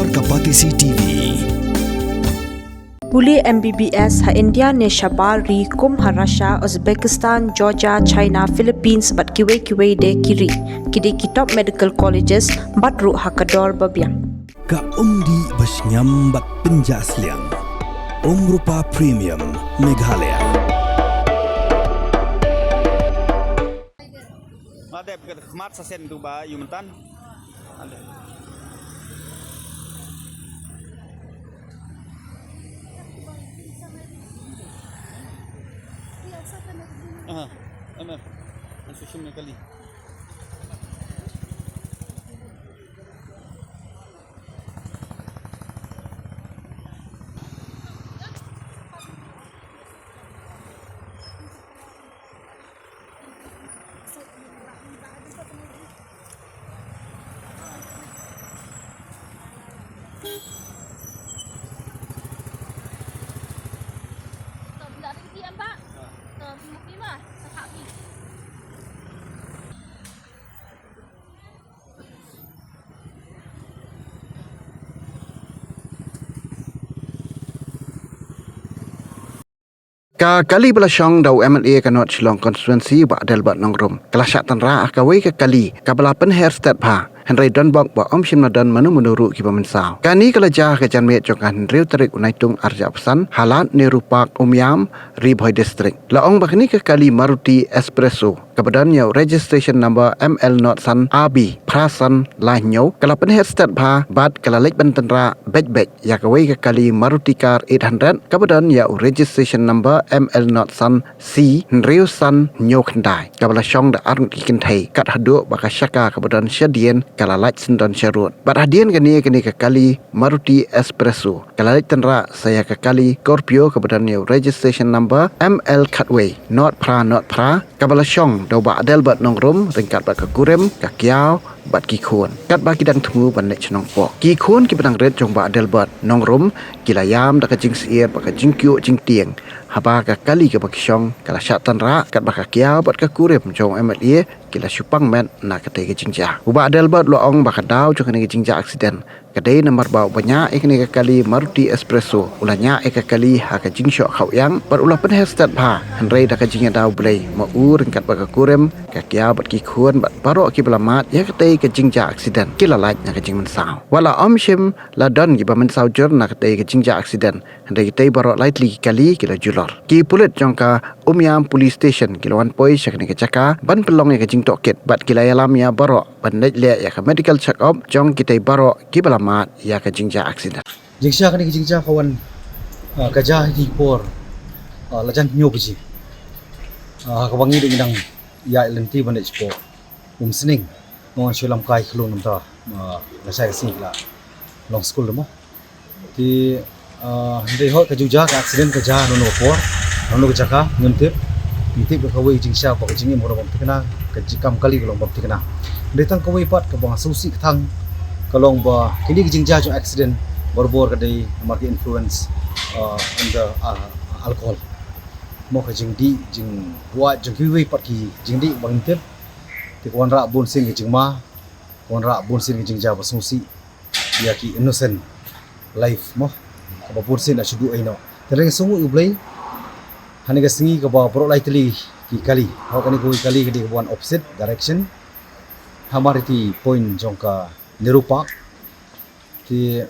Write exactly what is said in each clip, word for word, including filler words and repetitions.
Ka Batesi T V. Pule M B B S ha India ne shabar ri kum ha Russia, Uzbekistan, Georgia, China, Philippines bad kiwei kiwei de ki ri. Ki dei ki top medical colleges bad ruh ha ka dor ba biang. Ka umdih ba shngiam bad pynjah sliang. Umrupa Premium Meghalaya. Ade, khmat sa sen tu ba yu myntan. Ade. Aha, Amar. Ang sushim ne kali. Ka kali ba la shong da u M L A ka North Shillong Constituency Bah Adelbert Nongrum ka la shah tynrah ha kawei ka kali kaba la pynher stet bha, hynrei don bok ba ym shym la don mano mano ruh kiba mynsaw. Kane ka la jia ha ka janmiet jong ka hynriew tarik u Naitung arhajar arphew san ha lad Nehru Park, Umiam, Ri Bhoi District. La ong ba kane ka kali Maruti Espresso kaba don ïa u registration number M L not san A B phra san lai hynñiew ka la pynher stet bha bad ka la leit ban tynrah beit beit ïa kawei ka kali Maruti car eight hundred kaba don ïa u registration number M L not san C hynriew san hynñiew khyndai kaba la shong da arngut ki kynthei, kat haduh ba ka shaka kaba don shadien ka la lait syndon sharud. Bad hadien kane, kane ka kali Maruti Espresso ka la leit tynrah sa ïa ka kali Scorpio kaba don ïa u registration number M L khatwei not phra not phra kaba la shong da u Bah Adelbert Nongrum ryngkat bad ka kurim, ka kiaw bad ki khun, katba ki dang thmu ban leit shnong pok. Ki khun kiba dang rit jong Bah Adelbert Nongrum ki la ïam da ka jingsyier bad ka jingkyiuh jingtieng haba ka kali kaba ki shong ka la shah tynrah, katba ka kiaw bad ka kurim jong u M L A ki la shu pang met na katei ka jingjia. U Bah Adelbert u la ong ba ka daw jong kane ka jingjia aksiden ka dei namar ba uba ñiah ïa kane ka kali Maruti Espresso u la ñiah ïa ka kali ha ka jingshoh khawiang bad u la pynher stet bha, hynrei da ka jingïada U Blei ma u ryngkat bad ka kurim, ka kiaw bad ki khun bad baroh kiba la mad ïa katei ka jingjia aksiden ki la lait na ka jingmynsaw. Wat la ym shym la don kiba mynsaw jur na katei ka jingjia aksiden, hynrei kitei baroh lai tylli ki kali ki la julor. Ki pulit jong ka Umiam Police Station ki la wan poi sha kane ka jaka ban pynlong ïa ka jingtohkit bad ki la ïalam ïa baroh ban leit leh ïa ka medical check up jong kitei baroh kiba la mad ïa ka jingjia aksiden. Jingshisha kane ka jingjia ka wan, ah, ka jia ha ki por, ah, la jan hynñiew baje. Ah, kaba ngi dang ïaid lynti ban leit shapoh Umsning. Mo ngan shu lam kai khlung namar, ah, lashai ka sngi la long skul de mo. Te, ah, hynrei hooid ka jingjia ka aksiden ka jia hano hano ka por, hano hano ka jaka ngim tip. Ngi tip ba kawei ka jingshisha ba ka jingim ka long bym thikna, ka jingkam kali ka long bym thikna. Hynrei tang kawei pat kaba nga sngewsih ka thang ka long ba kine ki jingjia jong aksiden barabor ka dei namar ki influence, ah, under, ah, alcohol. Mo ka jingdih, jingbuaid jong kiwei pat ki jingdih ba ngim tip. Te ka wanrah bun sien ka jingma, ka wanrah bun sien ka jingjia ba sngewsih ïa ki innocent life mo, kaba bun sien da shu duh ei noh. Te nga sngewnguh ïa U Blei, ha kane ka sngi kaba baroh lai tylli ki kali, hooid kane kawei ka kali ka dei kaba wan opposite direction, ha Mariti point jong ka Nehru Park. Te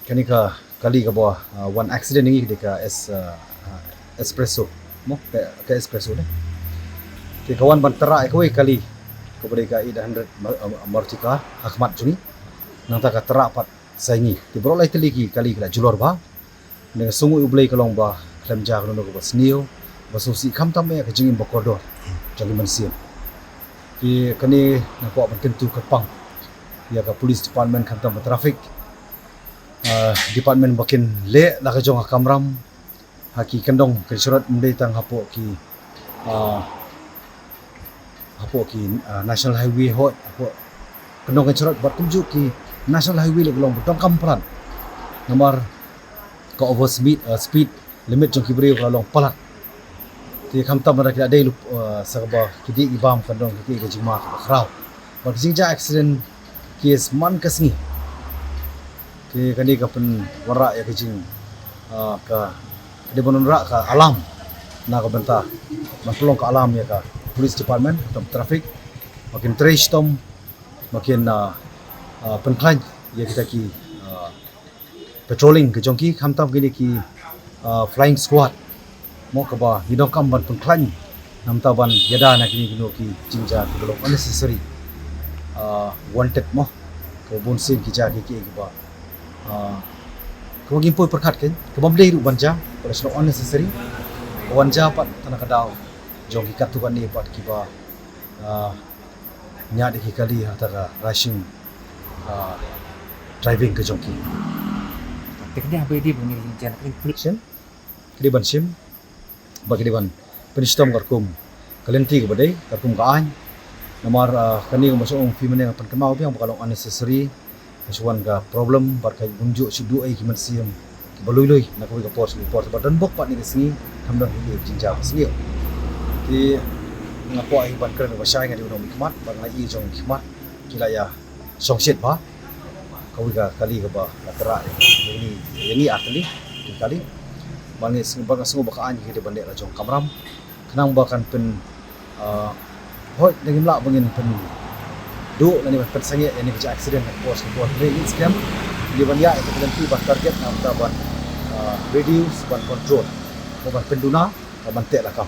kane ka kali kaba, ah, wan aksiden ïa ngi ka dei ka es-, ah, ah, Espresso mo, ka, ka Espresso de. Te ka wan ban tynrah ïa kawei ka kali kaba dei ka eight hundred Mar-, ah, Maruti car ha khmat jong ngi. Nangta ka tynrah pat sa ïa ngi. Te baroh lai tylli ki kali ki la julor bha. Nga sngewnguh ïa U Blei ka long ba khlem jia kano kano kaba sniew, ba sngewsih khamtam ïa ka jingim ba kordor jong ki mynsiem. Te kane nga kwah ban kyntu kyrpang ïa ka police department khamtam ka traffic, ah, department ba kin leh la ka jong ka kamram ha ki kyndong kynshrot, ym dei tang hapoh ki, ah, hapoh ki, ah, National Highway hooid, hapoh kyndong kynshrot bad kumjuh ki National Highway lei ka long ba donkam palat. Namar ka over speed, ah, speed limit jong ki briew ka la long palat. Te khamtam lada ki la dei lup, ah, sa kaba ki dih ki bam kan don ka, ka jingma kaba khraw. Bad ka jingjia aksiden case man ka sngi Kane ka pynwanrah ïa ka jing, ah, ka, ka dei ban wanrah ka alarm na ka bynta ban pynlong ka alarm ïa ka police department, ka traffic, ba kin trei shitom, ba kin, ah, ah, pynkhlaiñ ïa kita ki, ah, patrolling ka jong ki, khamtam kine ki, ah, flying squad. Mo, kaba ngi donkam ban pynkhlaiñ namar ban ïada na kine kino ki jingjia kiba long unnecessary, ah, wanted mo. Kaba bun sien ki jia ki ki kiba, ah, kaba ngim poi pyrkhat kein, kaba ym dei ruh ban jia, kaba long unnecessary. Ka wan jia pat tang na ka daw jong ki katto katne pat kiba, ah, ñiad ïa ki kali ha kata ka rushing, ah, driving ka jong ki. Te kane haba ïadei bad kane ka jingjia, kane ka police station, ka dei ban shim, ba ka dei ban pynshitom katkum ka lynti kaba dei, katkum ka aiñ. Namar, ah, kane kumba shu ong phi mynne nga pynkynmaw biang ba ka long unnecessary, ka shu wan ka problem bad ka kumjuh shu duh ei ki mynsiem kiba lui lui na kawei ka por sha kawei ka por, bad don bok pat kine ki sngi kam don ei ki jingjia ba sniew. Te nga kwah hi ban kren ba shai, nga dei u nongmihkhmat bad nga i jong ki khmat ki la ïa shongshit bha. Kawei ka kali kaba la tyrwa ïa ngi, ïa ngi ar tylli ki kali. Bad ngi sngew, bad nga sngew ba ka aiñ ka dei ban leh la jong kamram, khnang ba kan pyn, ah, hooid, ngim lah ba ngin pynduh lane ban pynsangeh ïa kane ka jia accident ha ka por sha ka por. Hynrei ngi skhem dei ban ïaid ïa ka lynti ban target namar ban, ah, reduce, ban control, ban pynduna, ban teh lakam.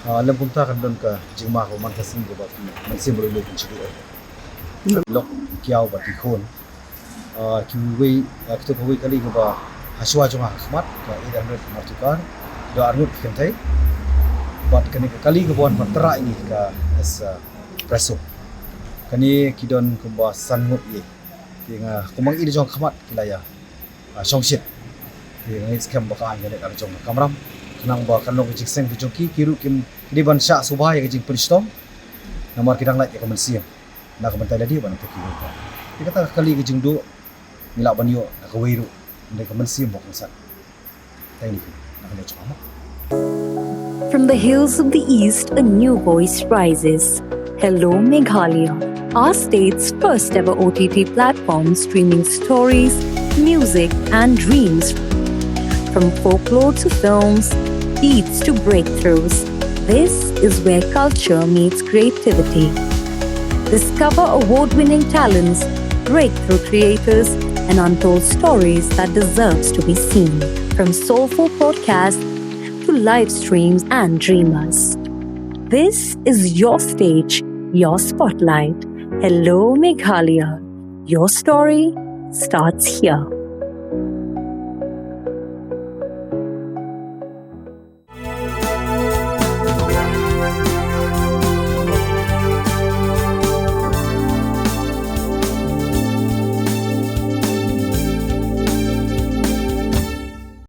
Ah, lym kumta kan don ka jingma kaba man ka sngi kaba mynsiem ba lui lui kan shu duh ei. Lok, kiaw bad ki khun. Ah, kiwei, ah, kito kiwei kali kiba hashwa jong nga ha khmat, ka eight hundred Maruti car, da arngut ki kynthei. Bad kane ka kali kaba wan ban tyrwa ïa ngi ka S, ah, Presso. Kane ki don kumba san ngut ïa. Te nga kumba ngi i jong khmat ki la ïa, ah, shongshit. Te nga ngeit skhem ba ka aiñ ka leh la jong kamram, khnang ba kan long ka jingseng ka jong ki, ki ruh kim, ki dei ban shah suba ïa ka jingpynshitom. Namar ki dang lait ïa ka mynsiem na ka bynta lade bad na ka bynta kiwei pat. Te kata ka kali ka jingduh ngi lah ban ïoh na kawei ruh, hynrei ka mynsiem ba kongsan. Thank you. Na ka leit shuwa mo. From the hills of the East, a new voice rises. Hello Meghalaya, our state's first ever O T T platform streaming stories, music, and dreams. From folklore to films, beats to breakthroughs, this is where culture meets creativity. Discover award winning talents, breakthrough creators, and untold stories that deserves to be seen. From soulful podcasts to live streams and dreamers. This is your stage, your spotlight. Hello Meghalaya. Your story starts here.